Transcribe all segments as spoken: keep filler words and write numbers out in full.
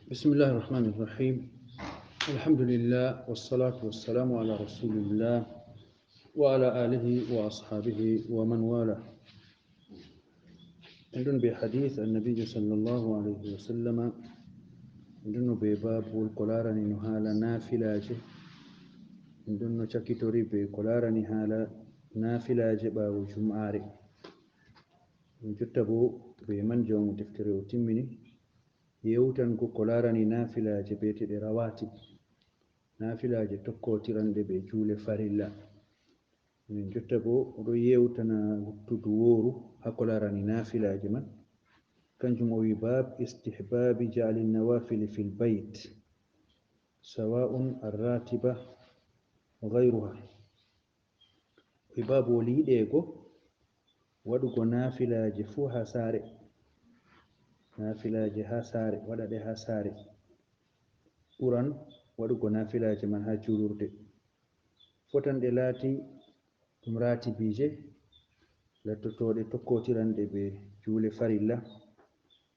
بسم الله الرحمن الرحيم. الحمد لله والصلاة والسلام على رسول الله وعلى آله وأصحابه ومن والاه. En ɗon be hadith Annabiijo sallallahu alayhi wa sallama. En ɗon no be baabul ko laarani no haala naafilaaje. En ɗon no cakitori be ko laarani haala naafilaaje ɓaawo Jum'aare. En jotta bo be man jawmu deftere o timmini yewtango ko laarani naafilaaje beeteɗe rawaatib, naafilaaje tokkotiranɗe be juule farilla. Min jotta bo o ɗo yewtana wuttudu wooru haa ko laarani naafilaaje man. Kanjum o wi baab istihbaabi ja'li nawafili fil bayt, sawa'un arratiba wa ghayruha. O wi baab woli yiɗeego waɗugo naafilaaje fuu haa saare. Naafilaaje haa saare, waɗa ɗe haa saare. Ɓuran waɗugo naafilaaje man haa juulurde. Fotan ɗe laati ɗum raatibiije, lattotooɗe tokkotiranɗe be juule farilla,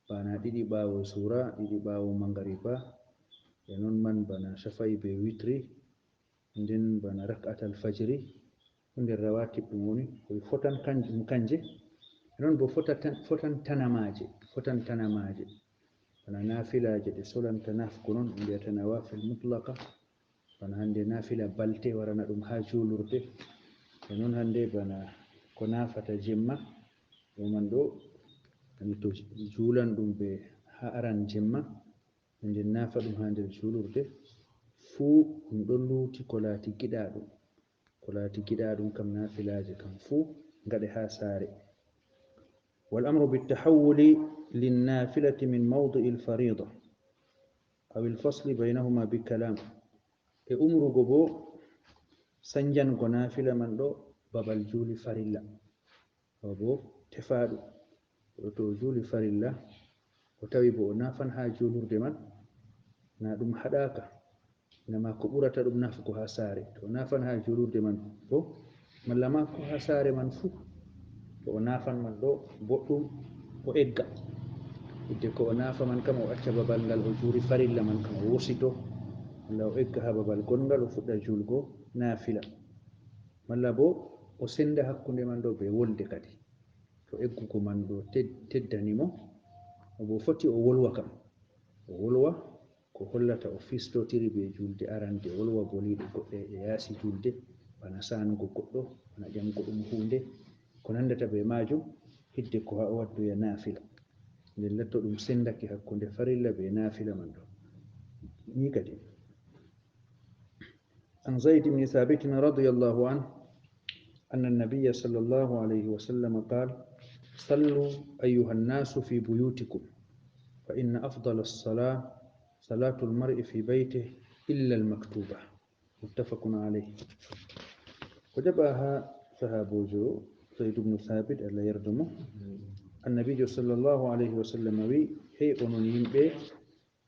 bana ɗiɗi ɓaawo suura, ɗiɗi ɓaawo mangariba, e non man bana shafa'i be witri, nden bana rak'atal fajri, ɗum nder rawatib ɗum woni, ko fotan kanjum kanje, e non bo fotatan-, fotan tanamaaje, fotan tanamaaje. Bana naafilaaje ɗe solanta nafku non, ɓe mbiyata nawafil mutlaqa. Bana hande naafila balte warana ɗum haa juulurde. E non hande bana ko naafata jemma, ɗo man ɗo, ani to juulan ɗum be haa aran jemma, nden naafa ɗum haa nder juulurde, fuu ɗum ɗon luuti ko laati giɗaaɗum. Ko laati giɗaaɗum kam naafilaaje kam fuu ngaɗe haa saare. Wal amru bit tahawwuli lin nafilati min mawdi'il farida aw il fasli baynahuma bi kalam. E umrugo bo sanjango naafila man ɗo babal juuli farilla. Ɗo bo tefaaɗum. Ɗo to o juuli farilla, o tawi bo o naafan haa juulurde man, na ɗum haɗaaka. Ina ma ko ɓurata ɗum naafugo haa saare. To o naafan haa juulurde man bo, malla ma ko haa saare man fuu, to o naafan man ɗo boɗɗum, o egga. Hidde ko o naafa man kam, o acca babal ngal o juuli farilla man kam, o wursito, malla o egga haa babal gongal, o fuɗɗa juulgo naafila. Malla bo o senda hakkunde man ɗo be wolde kadi. To eggugo man ɗo ted-, teddani mo, o bo foti o wolwa kam. O wolwa ko hollata o fistotiri be julde arande, o wolwa boliiɗe goɗɗe e yaasi julde, bana saanugo goɗɗo, bana ƴamgo ɗum huunde, ko nandata be maajum, hidde ko haa o waddoya naafila. Nden latto ɗum sendake hakkunde farilla be naafila man ɗo. Ni kadi. عن زيد بن ثابت رضي الله عنه أن النبي صلى الله عليه وسلم قال: "صلوا أيها الناس في بيوتكم، فإن أفضل الصلاة صلاة المرء في بيته إلا المكتوبة." متفق عليه. Ko jaɓaa haa sahaabuujo Zayd ibn Thabit, Allah yarda mo, Annabiijo sallallahu alayhi wa sallam wi: "Hey onon yimɓe,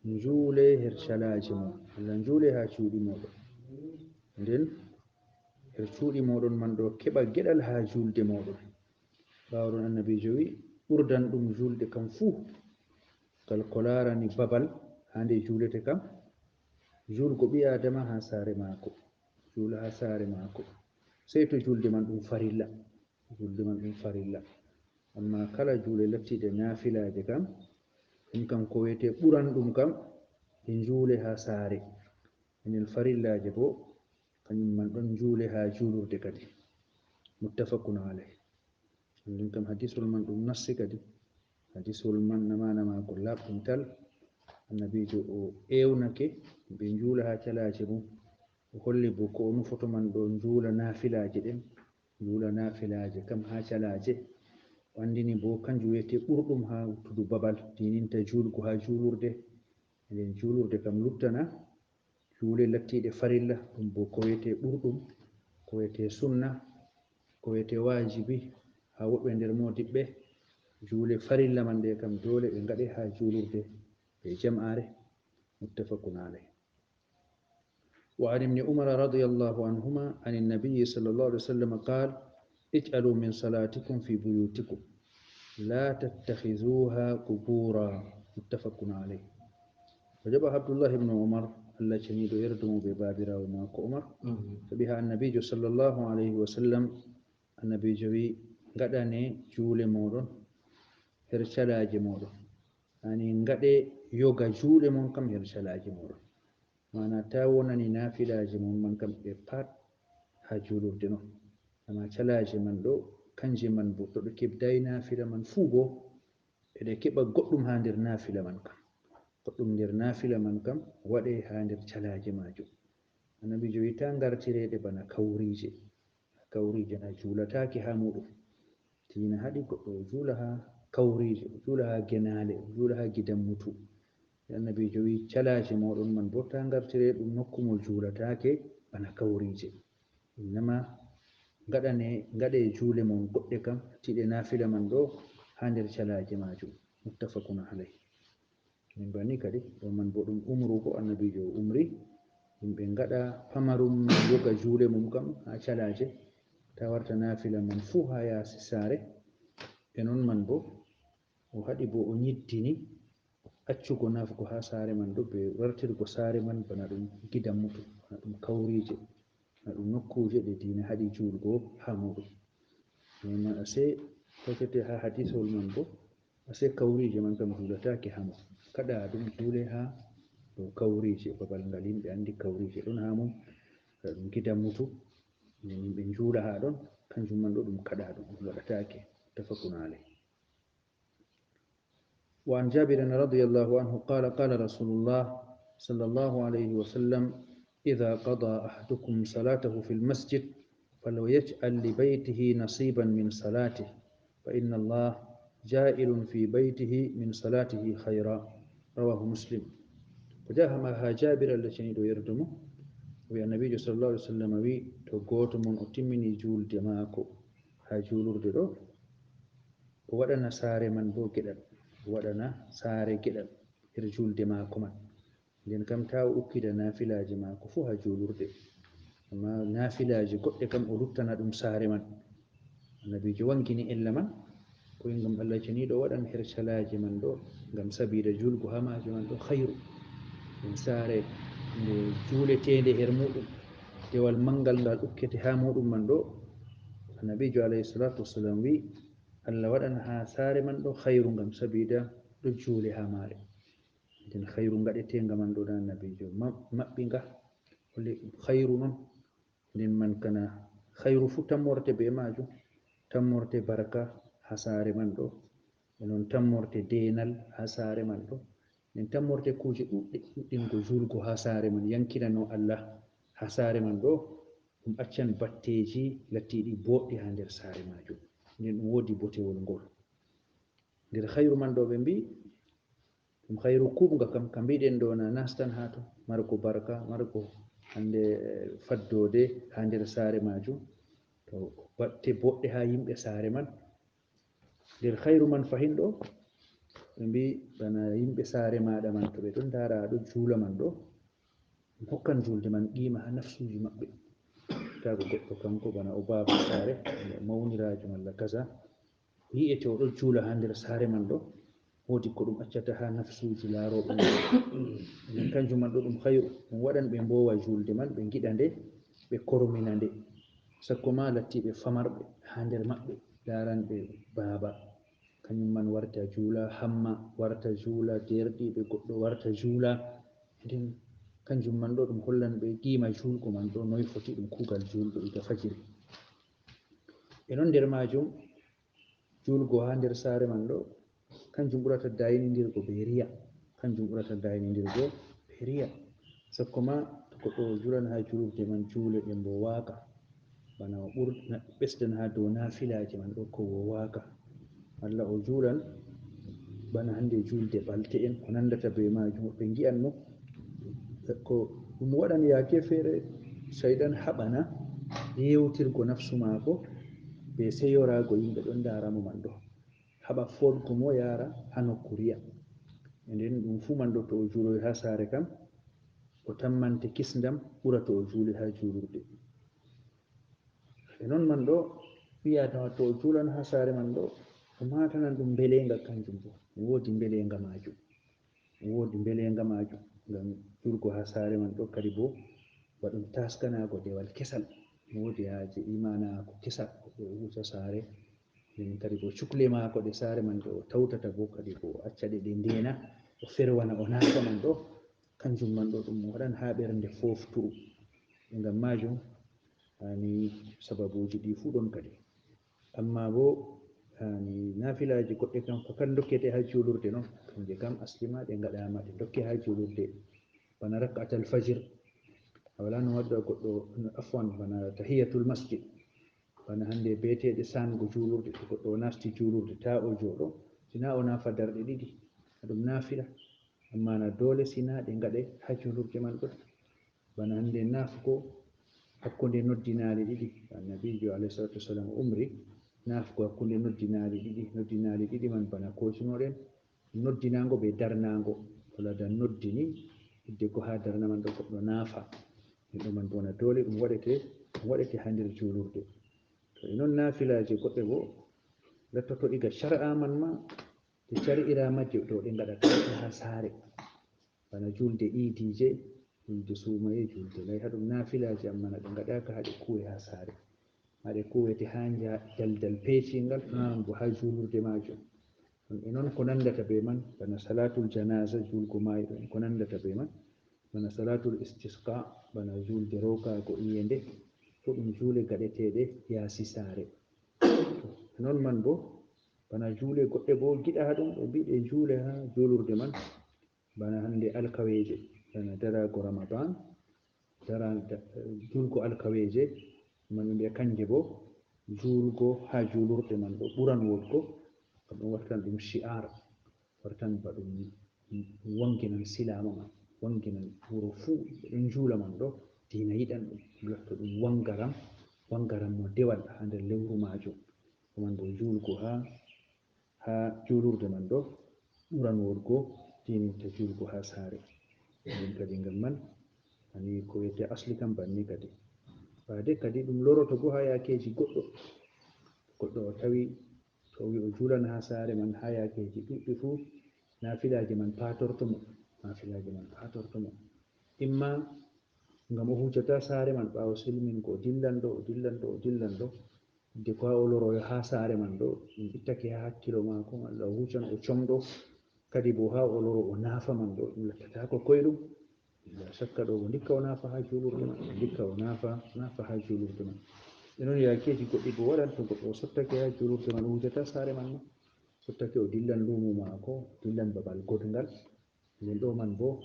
njuule her calaaje mon, malla njuule haa cuuɗi mooɗon. Nden her cuuɗi mooɗon man ɗo keɓa geɗal haa juulde mooɗon." Ɓaawo ɗon Annabiijo wi: "Ɓurdan ɗum juulde kam fuu, ngal ko laarani babal haa nde juulete kam, juulgo ɓii Aadama haa saare maako, juula haa saare maako, sey to juulde man ɗum farilla." Julde man ɗum farilla. Amma kala juule lattiiɗe naafilaaje kam, ɗum kam ko wiyetee ɓuran ɗum kam, e njuule haa saare. Enen farillaaje bo, kañum man ɗon njuule haa juulurde kadi. Muttafaqun alayh. Ɗum kam hadisol man ɗum nassi kadi. Hadisol man na maana maako laaɓɗum tal. Annabiijo o ewnake ɓe njuula haa calaaje mum. O holli bo ko o nufoto man ɗo njuula naafilaaje ɗen, njuula naafilaaje kam haa calaaje. O anndini bo kanjum wiyetee ɓurɗum haa wuttudu babal, tiininta juulgo haa juulurde. Nden juulurde kam luttana juule lattiiɗe farilla, ɗum bo ko wiyetee ɓurɗum, ko wiyetee sunna, ko wiyetee waajibi haa woɓɓe nder moodiɓɓe. Juule farilla man ɗe kam doole ɓe ngaɗe haa juulurde be jam'aare. Muttafaqun alayh. وعن ابن عمر رضي الله عنهما عن النبي صلى الله عليه وسلم قال: "اجعلوا من صلاتكم في بيوتكم، لا تتخذوها قبورا." متفق عليه. Jaɓa Abdullah ibn Umar, Allah ceniiɗo yerdumo be baabiraawo maako Umar, sabi haa Annabiijo sallallahu alayhi wa sallam, Annabiijo wi, ngaɗane juule mooɗon her calaaje mooɗon. Yaani ngaɗe yoga juule mon kam her calaaje mooɗon. Maana taa wonani naafilaaje mon man kam ɓe pat haa juulurde non. Amma calaaje man ɗo, kanje man bo, to ɗe keɓdaay naafila man fuu bo, eɗe keɓa goɗɗum haa nder naafila man kam. Goɗɗum nder naafila man kam waɗe haa nder calaaje maajum. Annabiijo wi, taa ngartireeɗe bana kawriije. Kawriije na juulataake haa muuɗum. Diina haɗi goɗɗo o juula haa kawriije, o juula haa genaale, o juula haa gidan mutu. Annabiijo wi, calaaje mooɗon man bo, taa ngartire ɗum nokku mo juulataake bana kawriije. Innama ngaɗane, ngaɗe juule mon goɗɗe kam, tiiɗe naafila man ɗo haa nder calaaje maajum. Muttafaqun alayh. Min banni kadi, ɗo man bo ɗum umrugo Annabiijo o umri yimɓe ngaɗa pamarum yoga juule mum kam haa calaaje, taa warta naafila man fuu haa yaasi saare. E non man bo, o haɗi bo o nyiddini accugo nafugo haa saare man ɗo be wartirgo saare man bana ɗum gidan mutu, bana ɗum kawriije, bana ɗum nokkuuje ɗe diina haɗi juulgo haa muuɗum. Amma ase hokkete haa hadisol man bo, ase kawriije man kam juulataake haa mo. Kaɗa ɗum juule haa dow kawriije, babal ngal yimɓe anndi kawriije ɗon haa mum, kaɗa ɗum gidan mutu, yimɓe njuula haa ɗon, kanjum man ɗo ɗum kaɗa ɗum, ɗum waɗataake. Muttafaqun alayh. وعن جابر رضي الله عنه قال: قال رسول الله صلى الله عليه وسلم: إذا قضى أحدكم صلاته في المسجد فليجعل لبيته نصيبا من صلاته، فإن الله جاعل في بيته من صلاته خيرا. رواه مسلم. Ko jaha ma haa Jaabir, Allah ceniiɗo yerdumo, o wi Annabiijo sallallahu alaihi wasallam wi, to gooto mon o timmini juulde maako haa juulurde ɗo, o waɗana saare man bo geɗal, o waɗana saare geɗal her juulde maako man. Nden kam taa o ukkita naafilaaji maako fuu haa juulurde. Amma naafilaaji goɗɗe kam o luttana ɗum saare man. Annabiijo wangini ella man, o wi ngam Allah ceniiɗo waɗan her calaaje man ɗo, ngam sabiida juulgo haa maaje man ɗo khayru. Ɗum saare nde juuleteende her muuɗum, dewal manngal ngal ukkete haa muuɗum man ɗo. Annabiijo alayhi salaatu wassalam wi, Allah waɗan haa saare man ɗo khayru ngam sabiida ɗo juule haa maare. Nden khayru ngaɗeteenga man ɗo na Annabiijo ma-, maɓɓi nga, holli ɗum khayru non. Nden man kana khayru fuu tammorte bee maajum, tammorte barka haa saare man ɗo, e non tammorte deenal haa saare man ɗo, nden tammorte kuuje ɗuɗɗe, ɗuɗɗingo juulgo haa saare man, yankinano Allah haa saare man ɗo, ɗum accan batteeji lattiiɗi booɗɗi haa nder saare maajum. Nden ɗum woodi botewol ngol. Nder khayru man ɗo ɓe mbi'i, ɗum khayru kuuɓnga kam, ka mbi'ɗen ɗo na nastan haa ton, margo barka, margo hande, eh, faddoode haa nder saare maajum. To batte boɗɗe haa yimɓe saare man. Nder khayru man fahin ɗo, ɓe mbi'i bana yimɓe saare maaɗa man, to ɓe ɗon ndaara a ɗo juula man ɗo, ɗum hokkan juulde man qiima haa nafsuuji maɓɓe. Taago goɗɗo kanko bana o baaba saare, o mawniraajo malla kaza, o yi'ete o ɗo juula haa nder saare man ɗo, woodi ko ɗum accata haa nafsuuji laarooɓe mo. Nden kanjum man ɗo ɗum khayru, ɗum waɗan ɓe mboowa juulde man, ɓe ngiɗa nde, ɓe kormina nde. Sakko ma lattiiɓe famarɓe haa nder maɓɓe, laaranɓe baaba. Kanjum man warta juula, hamma warta juula, deerɗiiɓe goɗɗo warta juula. Nden kanjum man ɗo ɗum hollan ɓe qiima juulgo man ɗo, noy foti ɗum kuugal juulɗo iga fajiri. E non nder maajum, juulgo haa nder saare man ɗo, kanjum ɓurata daynindirgo be riya. Kanjum ɓurata daynindirgo be riya. Sakko ma to goɗɗo o juulan haa juulirde man, juule ɗe mboowaaka. Bana o ɓurna ɓesdan haa dow naafilaaji man ɗo ko woowaaka. Malla o juulan bana hande juulde ɓalte en, ko nandata be maajum, woɓɓe ngi'an mo. Ko ɗum waɗan yaake feere, sayɗan haɓana yewtirgo nafsu maako be seyoraago yimɓe ɗon ndaara mo man ɗo. Haɓa fodgo mo yaara haa nokku riya. E nden ɗum fuu man ɗo to o juuloy haa saare kam, o tammante kisndam ɓura to o juuli haa juulirde. E non man ɗo, ɓii Aadama to o juulan haa saare man ɗo, o maatanan ɗum mbeleenga kanjum bo. Ɗum woodi mbeleenga maajum. Woodi mbeleenga maajum, ngam juulgo haa saare man ɗo kadi boo, waɗum taaskanaago dewal kesal. Woodi haaje imaanaaku kesal, goɗɗo o huusa saare, nden kadi boo cukle maako ɗe saare man ɗe o tawtata boo kadi boo o acca ɗe, ɗe ndeena, o ferwana o naafa man ɗo, kanjum man ɗo ɗum waɗan haa ɓernde fooftu. Ngam maajum, hani sababuuji ɗi fuu ɗon kadi. Ammaa boo, hani naafilaaji goɗɗe kam, ko kan dokkete haa juulurde non, kanje kam asli ma ɗe ngaɗaama, ɗe dokke haa juulurde. Bana rak'atal fajr, a walaa no wadda goɗɗo, afwan, bana tahiyatul masjid. Bana hannde beeteeɗe saango juulurde, to goɗɗo o naasti juulurde, taa o jooɗo, si naa o naafa darɗe ɗiɗi, ɗum naafila. Ammaa na doole si naa ɗe ngaɗe haa juulurde man ɗon. Bana hannde naafgo hakkunde noddinaali ɗiɗi. Annabiijo alayhi salaatu wasalaam umri naafgo hakkunde noddinaali ɗiɗi. Noddinaali ɗiɗi man bana koocunoɗen, noddinaango bee darnaango. Wala da noddini, hidde ko haa darna man ɗo goɗɗo naafa. Ɗum ɗo man boo na doole ɗum waɗete, ɗum waɗete haa nder juulurde. To e non naafilaaji goɗɗe boo, lottoto iga shar'a man ma, ɗe shar'iraama je ɗo ɗe ngaɗata haa saare. Bana juulde iidiije, juulde suumaye, juulde lay, haɗum naafilaaji, ammaa na ɗe ngaɗaaka haa ɗe kuwe haa saare. Haa ɗe kuwete haa nja-, daldal peecingal, haa non boo haa juulurde maajum. E non ko nandata bee man, bana salaatul janaaza, juulgo maayɗo, en ko nandata bee man, bana salaatul istisqa, bana juulde rookaago iyeende, ko ɗum juule gaɗeteeɗe yaasi saare. E non man boo, bana juule goɗɗe boo giɗaaɗum, ɓe mbi'i ɗe juule haa juulurde man, bana hannde alkaweeje, bana daraago Ramadan, dara-, da-, juulgo alkaweeje, man ɓe mbi'a kanje boo, juulgo haa juulurde man ɗo ɓuran woɗgo, ngam ɗum wartan ɗum shi'ar, wartan ba ɗum wannginan silaama man, wannginan wuro fuu, ɓe ɗon juula man ɗo, diina yiɗan ɗum, ɗum latta ɗum wanngaram, wanngaram no dewal haa nder lewru maajum. Ko man boo juulgo haa haa juulurde man ɗo ɓuran woɗgo tiininta juulgo haa saare. Ɗum kadi ngam man, ani ko wi'ete asli kam banni kadi. Baade kadi ɗum loroto boo haa yaakeeji goɗɗo. Goɗɗo o tawi to o wi'i o juulan haa saare man haa yaakeeji ɗuɗɗi fuu, naafilaaji man paatorto mo, naafilaaji man paatorto mo. Imma ngam o hujjata saare man ɓaawo silmingo, o dillan ɗo, o dillan ɗo, o dillan ɗo. Hidde ko haa o loroyo haa saare man ɗo, ɗum ittake haa hakkilo maako, malla o hucan o comɗo, kadi boo haa o loro o naafa man ɗo, ɗum lattataako koyɗum. Laa shakka ɗo boo ndikka o naafa haa juulurde man, ndikka o naafa, naafa haa juulurde man. E non yaakeeji goɗɗi boo waɗan to goɗɗo o sottake haa juulurde man, o hujata saare man ma. Sottake o dillan luumo maako, dillan babal goɗngal. Nden ɗo man boo,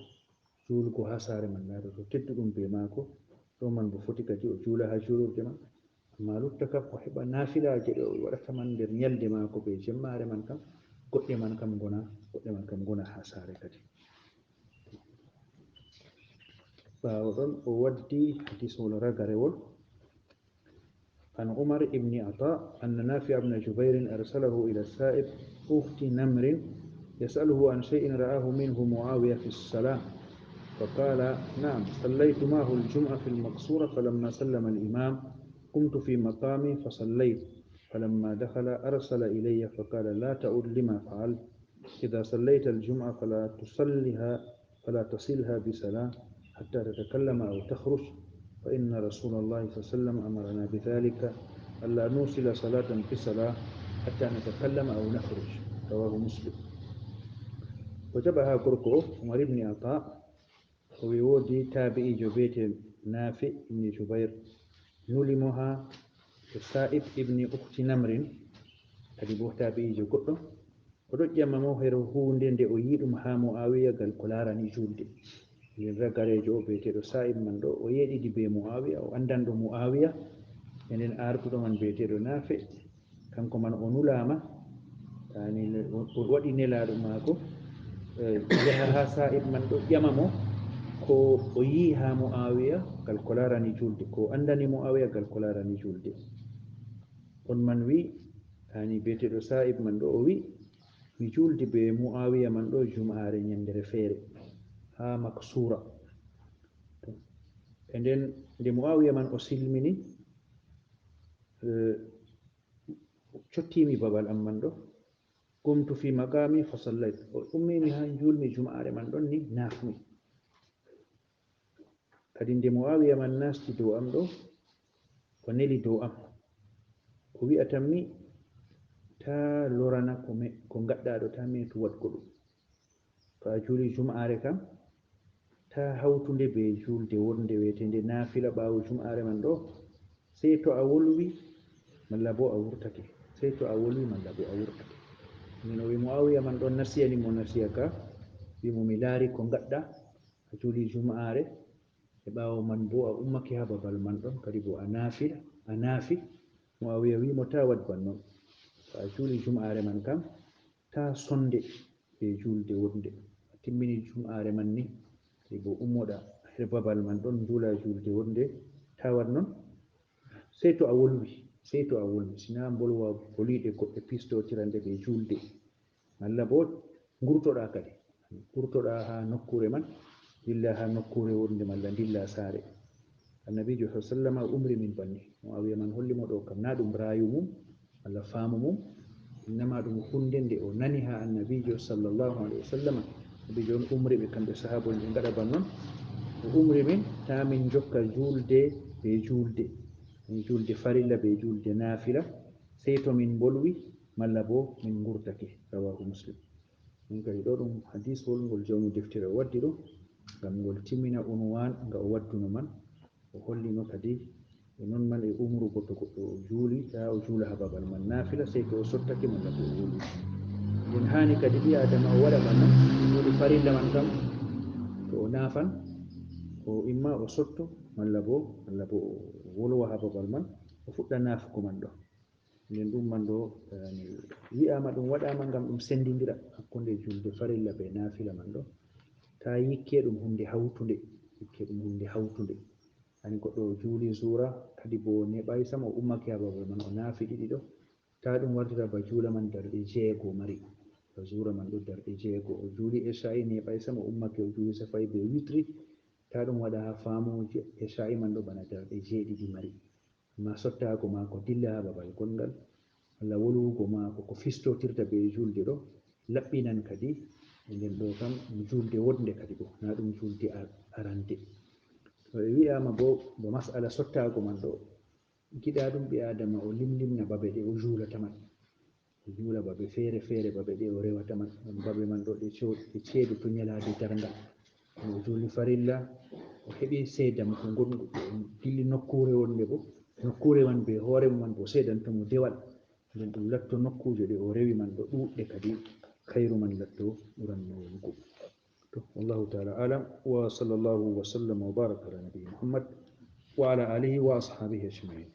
juulgo haa saare man laatoto tedduɗum bee maako. Ɗo man boo foti kadi o juula haa juulurde man. Ammaa lutta kam o heɓa naafilaaje ɗe o waɗata man nder nyalde maako bee jemmaare man kam, goɗɗe man kam ngona, goɗɗe man kam ngona haa saare kadi. Ɓaawo ɗon o waddi hadisol ragarewol. عن عمر بن عطاء أن نافع بن جبير أرسله إلى السائب أخت نمر يسأله عن شيء رآه منه معاوية في الصلاة، فقال: نعم، صليت معه الجمعة في المقصورة، فلما سلم الإمام قمت في مقامي فصليت، فلما دخل أرسل إلي فقال: لا تعد لما فعلت، إذا صليت الجمعة فلا تصلها، فلا تصلها بصلاة حتى تتكلم أو تخرج، فإن رسول الله صلى الله عليه وسلم أمرنا بذلك، ألا نوصل صلاة بصلاة حتى نتكلم أو نخرج. رواه مسلم. O jaɓi haa gorko o, Umar ibn Ata, o wi woodi taabi'iijo bi'eteeɗo Naafi ibn Jubayr, nuli mo haa Sa'ib ibn Ukhti Namrin, kadi boo taabi'iijo goɗɗo. O ɗo ƴama mo her huunde nde o yi'i ɗum haa Mu'aawiya gal ko laarani juulde. Nden ragareejo o bi'eteeɗo Sa'ib man ɗo, o yeɗidi bee Mu'aawiya, o anndanɗo Mu'aawiya. E nden artuɗo man bi'eteeɗo Naafi, kanko man o nulaama, yani o, o waɗi nelaaɗo maako, eh, yaha haa Sa'ib man ɗo ƴama mo ko o yi'i haa Mu'aawiya gal ko laarani juulde, ko o anndani Mu'aawiya gal ko laarani juulde. On man wi, yani bi'eteeɗo Sa'ib man ɗo o wi, mi juuldi bee Mu'aawiya man ɗo jum'aare nyannde feere haa Maksuura. To, e nden nde Mu'aawiya man o silmini, eh, cottimi babal am man ɗo, Qumtu fi maqami fa sallaytu. O ummimi ha julmi jum'are man ɗon ni nafmi. Kadi nde Muawiya man nasti dow am ɗo, o neli dow am. O wi'atammi, ta lorana ko me-, ko ngaɗɗa ɗo, ta metu waɗgo ɗum. To a juuli jum'are kam, ta hawtunde be julde wonde weetende nafila ɓaawo jum'are man ɗo, sey to a wolwi, malla bo a wurtake. Sey to a wolwi, malla bo a wurtake. Nden o wi Muawiya man ɗon nasiyani mo nasiya ka, wi mo, mi laari ko ngaɗɗa, a juuli jum'are, e ɓaawo man bo a ummake ha babal man ɗon, kadi bo a nafila, a nafi. Muawiya wi mo, ta waɗ ban non. To a juuli jum'are man kam, ta sonde be julde wonde. A timmini jum'are man ni, kadi bo ummoɗa her babal man ɗon, juula julde wonde, ta waɗ non. Sey to a wolwi, sey to a wolwi. Sina mbolwa boliɗe goɗɗe pistotirande be julde. Malla bo ngurtoɗa kadi. Ngurtoɗa ha nokkure man, dilla ha nokkure wonde malla dilla saare. Annabijo sa sallama umri min banni. Muawiya man holli mo ɗo kam na ɗum raayu mum, malla faamu mum. Innama ɗum hunde nde o nani ha Annabijo sallallahu alaihi wasallam. Annabijo on umri ɓe kamɓe sahaabon ɓe ngaɗa ban non. O umri min ta min jokka julde be julde. Min julde farilla be julde nafila. Sey to min mbolwi, malla bo min ngurtake. Rawahu Muslim. Min kadi ɗo ɗum hadiswol ngol jawmi deftere o waddi ɗo, ngam ngol timmina unwan nga o wadduno man. O hollino kadi e non man e umrugo to goɗɗo o juuli, ta o juula ha babal man nafila, sey to o sottake malla to o woli. Nden hani kadi ɓi Adama o waɗa ban non, woni farilla man kam, to o nafan, o imma o sotto, malla bo, malla bo o wolwa ha babal man, o fuɗɗa nafugo man ɗo. Nden ɗum man ɗo, yani, wi'ama ɗum waɗama ngam ɗum sendindira hakkunde julde farilla be nafila man ɗo. Ta yikke ɗum hunde hawtunde, yikke ɗum hunde hawtunde. Ani goɗɗo o juuli zuura, kadi bo neɓay sam o ummake ha babal man o nafi ɗiɗi ɗo. Ta ɗum wartira ba juula man darɗe jeego mari. Ba zuura man ɗo darɗe jeego. O juuli esha'i neɓay sam o ummake o juuli safai be witri. Ta ɗum waɗa ha faamuji esha'i man ɗo bana darɗe jeeɗiɗi mari. Amma sottaago maako dilla haa babal gongal, malla wolwugo maako ko fistotirta bee juulde ɗo, laɓɓinan kadi. E nden ɗo kam, ɗum juulde woɗnde kadi ɗo, naa ɗum juulde ar-, arande. To ɓe wi'aama bo, bo mas'ala sottaago man ɗo, giɗaa ɗum ɓii Aadama o limlimna babe ɗe o juulata man. O juula babe feere feere, babe ɗe o rewata man. Ɗon babe man ɗo ɗe co-, ɗe ceedoto nyalaade darngal. Kono o juuli farilla, o heɓi seedamku ngonɗu, o dilli nokkuure wonnde bo, nokkuure man be hoore mum man bo seedanto mo dewal. Nden ɗum latto nokkuuje ɗe o rewi man ɗo ɗuuɗɗe kadi, khayru man latto ɓuranno wonugo. To, wallahu ta'ala alam, wa sallallahu wa sallam wa baraka ala nabiyyi Muhammad wa ala alihi wa ashabihi ajma'in.